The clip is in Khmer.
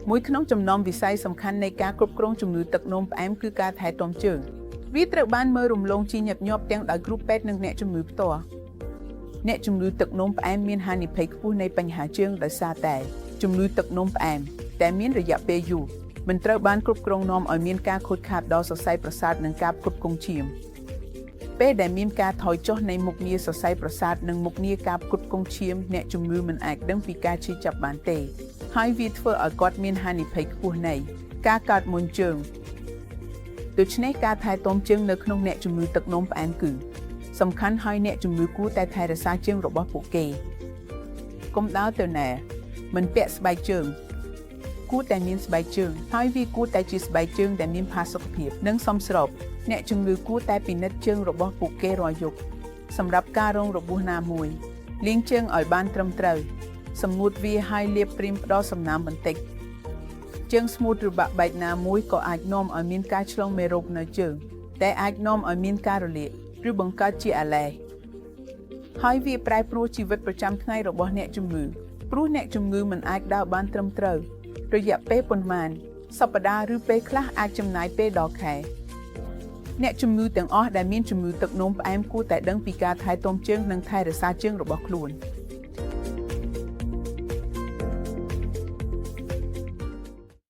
មួយក្នុងចំណោមវិស័យសំខាន់នៃការគ្រប់គ្រងជំងឺទឹកនោមផ្អែមគឺការថែទាំជើងវាត្រូវបានមើលរំលងជាញឹកញាប់ទាំងដោយគ្រូពេទ្យនិងអ្នកជំងឺផ្ទាល់អ្នកជំងឺទឹកនោមផ្អែមមានហានិភ័យខ្ពស់នៃបញ្ហាជើងដោយសារតែជំងឺទឹកនោមផ្អែមតែមានរយៈពេលយូរមិនត្រូវបានគ្រប់គ្រងនាំឲ្យមានការខូចខាតដល់សរសៃប្រសាទនិងការផ្គត់ផ្គង់ឈាមពេលដែលមានការថយចុះនៃមុខងារសរសៃប្រសាទនិងមុខងារការផ្គត់ផ្គង់ឈាមអ្នកជំងឺមិនអាចដឹងពីការឈឺចាប់បានទេហើយវាធ្វើឲ្យគាត់មានហានិភ័យខ្ពស់នៃការកើតមុនជើងដូច្នេះការថែទាំជើងនៅក្នុងអ្នកជំងឺទឹកនោមផ្អែមគឺសំខាន់ហើយអ្នកជំងឺគួរតែថែរក្សាជើងរបស់ពួកគេកុំដើរទៅណាមិនពាក់ស្បែកជើងគួរតែមានស្បែកជើងហើយវាគួរតែជាស្បែកជើងដែលមានផាសុកភាពនិងសមស្របអ្នកជំងឺគួរតែពិនិត្យជើងរបស់ពួកគេរាល់យប់សម្រាប់ការរងរបួសណាមួយលាងជើងឲ្យបានត្រឹមត្រូវសម្ងួតវាហើយលាបព្រីមផ្ដល់សំណើមបន្តិចជើងស្ងួតឬបាក់បែកណាមួយក៏អាចនាំឲ្យមានការឆ្លងមេរោគនៅជើងតែអាចនាំឲ្យមានការរលាកឬបង្កើតជាអាឡែហើយវាប្រែប្រួលជីវិតប្រចាំថ្ងៃរបស់អ្នកជំងឺព្រោះអ្នកជំងឺមិនអាចដើរបានត្រឹមត្រូវរយៈពេលប៉ុន្មានសប្តាហ៍ឬពេលខ្លះអាចចំណាយពេលដល់ខែអ្នកជំងឺទាំងអស់ដែលមានជំងឺទឹកនោមផ្អែមគួរតែដឹងពីការថែទាំជើងនិងថែរក្សាជើងរបស់ខ្លួន។